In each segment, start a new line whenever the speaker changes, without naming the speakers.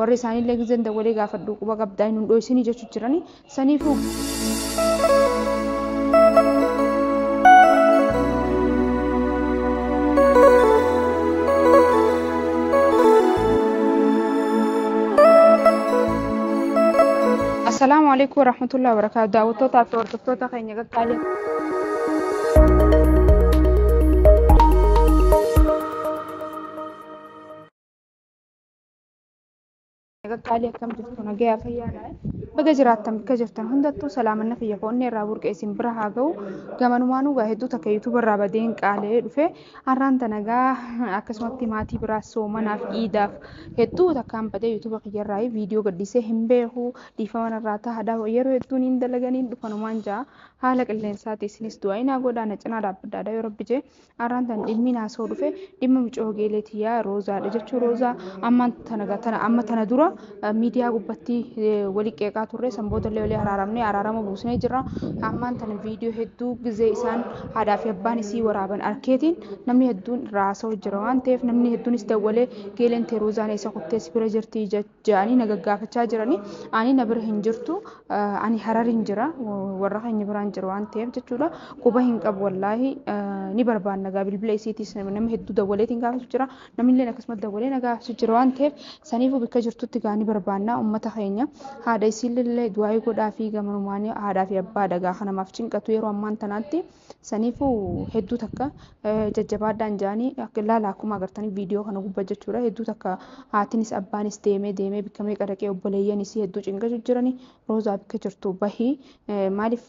Warri isaaniillee gizeen dawwalee gaafadhu quba qabdaa hin dho'isinii jechuu jirani. Saniifuu Assalaamu alaikum warahmatullahi wabarakatuh. Daawwattootaa fi hordoftoota keenya qaqqaalee. Qaqqaalee akkam jirtu nagayaa fayyaadha. Baga jiraattan bakka jirtan hundattuu salaamanna fayya foonni irraa burqee isin bira haa ga'u. Gamanumaanuu gaa hedduu takka yuutuuba irraa badeen qaalee dhufe har'aan tanagaa akkasumatti maatii biraas soomanaaf iidaaf hedduu takkaan badee yuutuuba kiyyarraa viidiyoo gaddisee hin beeku dhiifama irraa ta'a yeroo hedduun hin dalaganiin dhufanumaan ja'a haala qilleensaati isinis du'aa godhaa na cinaa dhaabbadhaadha yoo rabbi jee har'aan tan dhimmi naasoo dhufe dhimma mucoo geeleetiyyaa roozaadha jechuu roozaa amma tana amma tana dura miidiyaa gubbatti walii qeeqaa turre sanboota illee walii araaramnee araarama buusnee jirra. Ammaan tana viidiyoo hedduu gizee isaan haadhaa fi abbaan isii waraaban arkeetiin namni hedduun irraa haasa'u jira waan ta'eef namni hedduunis dawwalee geeleen tee roozaan eessa kuttees bira jirti jedhanii na gaggaafachaa jirani. Ani na bira hin jirtu ani harar hin jira warra keenya biraan jira waan ta'eef jechuudha. Quba hin qabu wallaahi ni barbaanna gaa bilbila isiitiis nama hedduu dawwaleetiin gaafachuu jira namni illee akkasumas dawwalee na gaafachuu jira waan ta'eef saniifuu bakka jirtutti gaa ni barbaanna uummata keenya haadha isiillee du'aa godhaa fi gamanumaan haadhaa fi abbaa dhagaa kanamaaf cinqatu yeroo ammaan tanaatti saniifuu hedduu takka jajjabaadhaan jedhanii ilaala akkuma agartanii viidiyoo kana gubbaa jechuudha hedduu takka haatinis abbaanis deemee deemee bakka meeqa dhaqee obboleeyyanis hedduu cinqatu jirani roozaa bakka jirtu bahii maaliif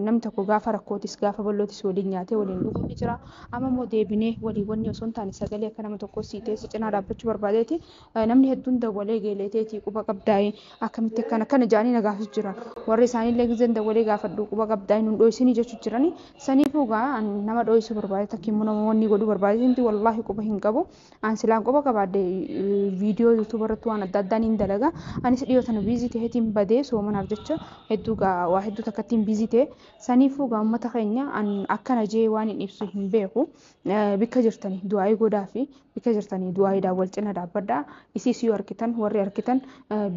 namni tokko gaafa rakkootis gaafa bal'ootis waliin nyaatee waliin dhuguu ni jira amma immoo deebinee walii wanni osoo hin taane sagalee akka nama tokko sii teessi cinaa dhaabbachuu barbaadeeti namni hedduun dawwalee geeleeteetii quba qabdaa'ee akkamitti akkana akkana jedhanii na gaafachuu jiran warri isaaniillee gizeen dawwalee gaafadhu quba qabdaa'ee nun dho'isinii jechuu jirani saniifuu gaa nama dho'isuu barbaade takka immoo nama wanni godhuu barbaade miti wallaahi quba hin qabu an silaan quba qabaadde viidiyoo yuutuuba irratti waan adda addaan hin dalaga anis dhiyoo tana biizii ta'eetiin badee soomanaaf jecha hedduu gaa waa hedduu takkattiin biizii ta'e saniifuu gaa uummata keenya an akkana jee waan hin ibsu hin beeku bikka jirtanii du'aayii godhaa fi bikka jirtanii du'aayiidhaan wal cina dhaabbadhaa isiis yoo argitan warri argitan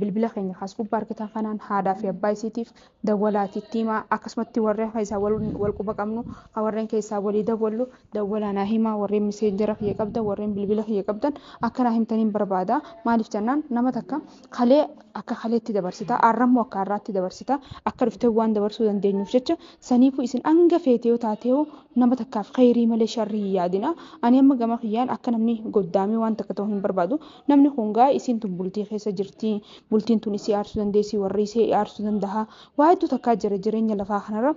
bilbila keenya kaas gubbaa argitan kanaan haadhaa fi abbaa isiitiif dawwalaatiitti himaa akkasumatti warreen keessaa wal quba qabnu warreen keessaa walii dawwallu dawwalaa naa himaa warreen miseenjera kiyya qabdan warreen bilbila kiyya qabdan akka naa himtaniin barbaada maaliif jennaan nama takka kalee akka kaleetti dabarsita arrammoo akka har'aatti dabarsita akka dhuftee waan dabarsuu dandeenyuuf jecha saniifuu isin hanga feete yoo taatee nama takkaaf khayrii malee sharrii hin yaadina ani amma gama kiyyaan akka namni goddaamee waan takka ta'u hin barbaadu namni kun gaa isiin tun bultii keessa jirti bultiin tun isii aarsuu dandeessi warri isii aarsuu danda'a waa hedduu takkaa jira jireenya lafaa kanarra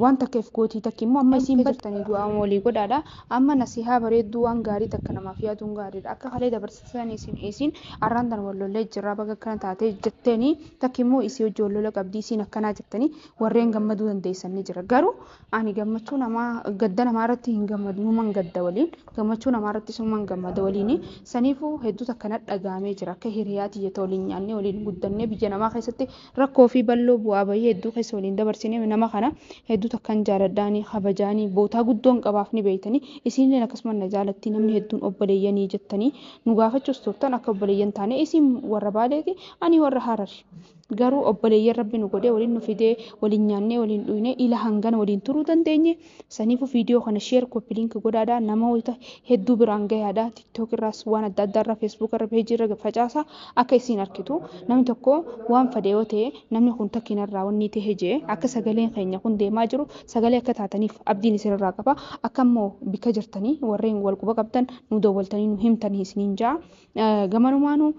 waan takka if gootii takki immoo amma isiin bartanii du'aa walii godhaadha amma nasihaa bareedduu waan gaarii takka namaaf yaaduun gaariidha akka kalee dabarsisan isin arraan tan wal lollee jirra baga akkana taatee jetteenii takki immoo isii hojii wal lola qabdii isiin akkanaa jettanii warreen gammaduu dandeessan ni jira garuu ani gammachuu namaa gadda namaa irratti hin gammadu numan gadda waliin gammachuu namaa irrattis numan gammada waliin saniifuu hedduu takka dhagaamee jira akka hiriyaa tiyyata waliin nyaannee waliin guddannee biyya namaa keessatti rakkoo fi bal'oo bu'aa bahii hedduu keessa waliin dabarsinee nama kana hedduu takkan jaaladhaanii kabajaanii bootaa guddoon qabaaf ni beeytanii isiinillee akkasuma na jaalatti namni hedduun obboleeyyanii jettanii nu gaafachuus turtan akka obboleeyyan taane isiin warra baaleeti ani warra harari garuu obboleeyyan rabbi nu godhee waliin nu fidee waliin nyaannee waliin dhugnee ila hangana waliin turuu dandeenye saniifuu viidiyoo kana sheer koppii link godhaadhaa namoota hedduu biraan gahaadha tiktook irraas waan adda addaa irra feesbuuk irra peejii irra facaasa akka isiin arkitu namni tokko waan fedhe yoo ta'e namni kun takkinarraa wanni ta'e jee akka sagaleen keenya kun deemaa jiru sagalee akka taataniif abdiin isinirraa qaba akka immoo bikka jirtanii warreen wal quba qabdan nu dawwaltanii nu himtanii isiniin ja'a gamanumaanuu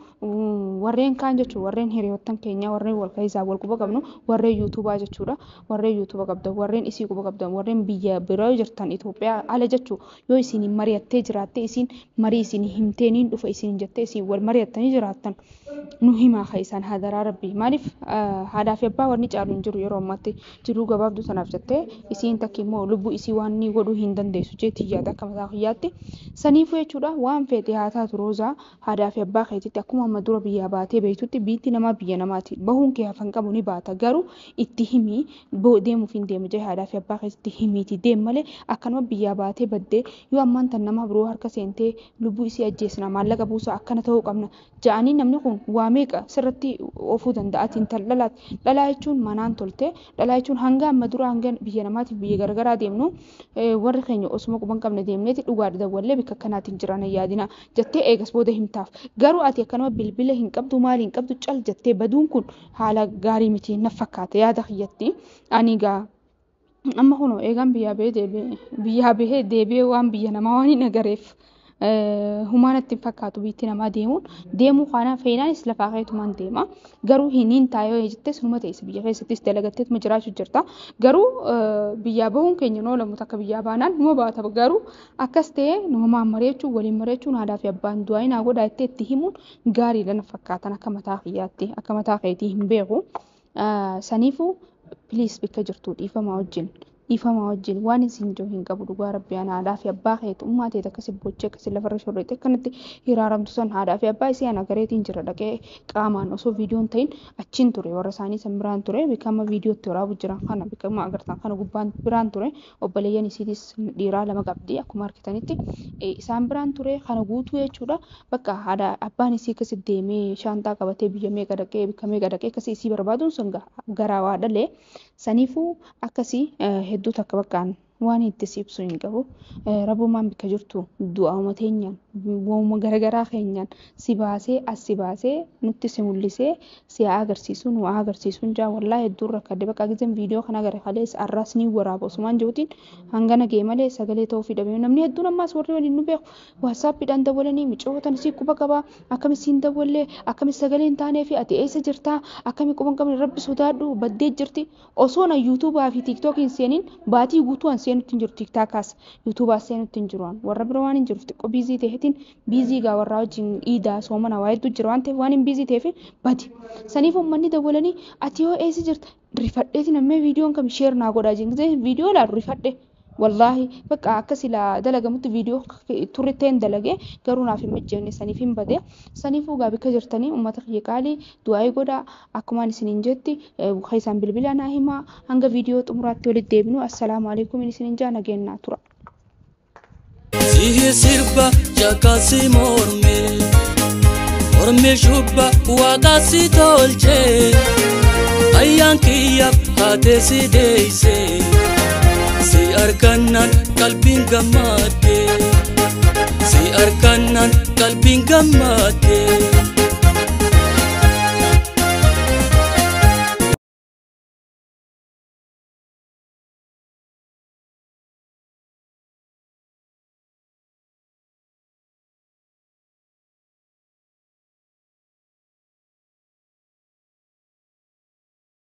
warreen kaan jechuun warreen hiriyoottan keenya warreen wal keessaa wal quba qabnu warreen yuutuubaa jechuudha warreen yuutuuba qabdan warreen isii quba qabdan warreen biyya biroo jirtan Itoophiyaa ala jechuu yoo isin mari'attee jiraatte isin marii isin himteeniin dhufa isin jettee isin wal mari'attanii jiraattan nu himaa ka isaan hadaraa rabbii maaliif haadhaa fi abbaa wanni caalu hin jiru yeroo ammaatti jiruu gabaabduu tanaaf jettee isiin takki immoo lubbuu isii waan ni godhuu hin dandeessu jeetti yaada akka mataa kiyyaatti saniifuu jechuudha waan feete haa taatu roozaa haadhaa fi abbaa keetitti akkuma amma dura biyyaa baatee beektutti biitti namaa biyya namaati Bahuun kee hafan qabu ni baata. Garuu itti himii deemuuf hin deemu jee haadhaa fi abbaa keessatti himiiti deem malee akkanuma biyyaa baatee baddee yoo ammaan tan nama biroo harka seentee lubbuu isii ajjeesna maallaqa buusaa akkana ta'uu qabna ja'anii namni kun waa meeqa sirratti oofuu danda'a. Ati intal dhalaati. Dhalaa jechuun manaan tolte. Dhalaa jechuun hanga amma dura hanga biyya namaatiif biyya garagaraa deemnu warri keenya osuma quban qabne deemneeti dhugaadha dawwallee bikka akkanaatiin jiran hin yaadina jettee eegas booda himtaaf. Garuu ati akkanuma bilbila hin qabdu maal hin qabdu cal jettee baduun kun haala gaarii miti na fakkaata yaada kiyyatti. Ani egaa amma kunoo eegaan biyyaa bahee deebi'ee biyyaa bahee deebi'ee waan biyya namaa waan hin agareef humaan itti hin fakkaatu biitti namaa deemuun deemuu kana feenaanis lafaa keetumaan deema. Garuu hiniin taa'ee jettee sunuma teessa biyya keessattis dalagatteetuma jiraachuu jirta. Garuu biyyaa bahuun keenya noo lamu takka biyyaa baanaan numa baata. Garuu akkas ta'ee namaan mari'achuun waliin mari'achuun haadhaa fi abbaan du'aa naa godhaa jettee itti himuun gaariidha na fakkaatan akka mataa kiyyaatti akka mataa keetii hin beeku. Saniifuu piliis bakka jirtu dhiifamaa wajjin. Dhiifamaa wajjin waan isin jiru hin qabu dhugaa rabbi ana haadhaa fi abbaa keetu ummaa teet akkasi bochee akkasi lafarra shorreete akkanatti hiraaramtu san haadhaa fi abbaa isii ana gareetiin jira dhaqee qaamaan osoo viidiyoon ta'in achiin ture warra isaanii san biraan ture bikka viidiyootti waraabu jiran kana bikka agartan kana gubbaan biraan ture obboleeyyan isiitis dhiiraa lama qabdi akkuma argitanitti isaan biraan ture kana guutuu jechuudha bakka haadha abbaan isii akkasi deemee shaantaa qabatee biyya meeqa dhaqee bikka meeqa dhaqee akkasi isii barbaaduun sun garaa waa dhalee saniifuu akkasii hedduu takka bakkaan waan itti si ibsu hin qabu. Rabbumaan bakka jirtu du'auma teenyaan waanuma garagaraa keenyaan si baasee as si baasee nutti si mul'isee si haa agarsiisu nu haa agarsiisu jaa wallaahi hedduun rakkadde bakka gizeen viidiyoo kana gara kalees arraas ni waraaba osumaan jiruutiin hangana ga'e malee sagalee ta'uu fi dhabee namni hedduun ammaas warri waliin nu beeku waasaappiidhaan dawwalanii micootan si quba qabaa akkami siin dawwallee akkami sagalee hin taanee fi ati eessa jirtaa akkami quba hin qabne rabbi sodaadhu baddee jirti osoo na yuutuubaa fi tiiktookiin seeniin baatii guutuu an seenutti hin jiru tiiktaakaas yuutuubaa seenutti hin jiru warra bira waan hin jiruuf xiqqoo biizii ta'eetiin biizii gaa warraa wajjin iidaa soomana waa hedduu jira waan ta'eef waan hin biizii ta'eef badi. Saniif uummanni dawwalanii ati yoo eessa jirta rifadheetiin ammee viidiyoon kam sheer naa godhaa jeen viidiyoo ilaalu rifadhe. Wallaahi bakka akkas ilaa dalagamutti viidiyoo turritteen dalage garuu naaf hin mijjeenne saniif hin bade. Saniifuu gaa bakka jirtanii uummata kiyya qaalii du'aa'ii godhaa akkumaan isiniin jetti keessaan bilbila naa himaa hanga viidiyoo xumuraatti walitti deebinu assalaamu alaikum isiniin jaa nageenyaa tura.
Sihi sirba jakasi morme morme shubba waaqasi tolche ayyaan kiyyaaf haatee si deeyse. Si argannaan qalbiin gammadde si argannaan qalbiin gammadde.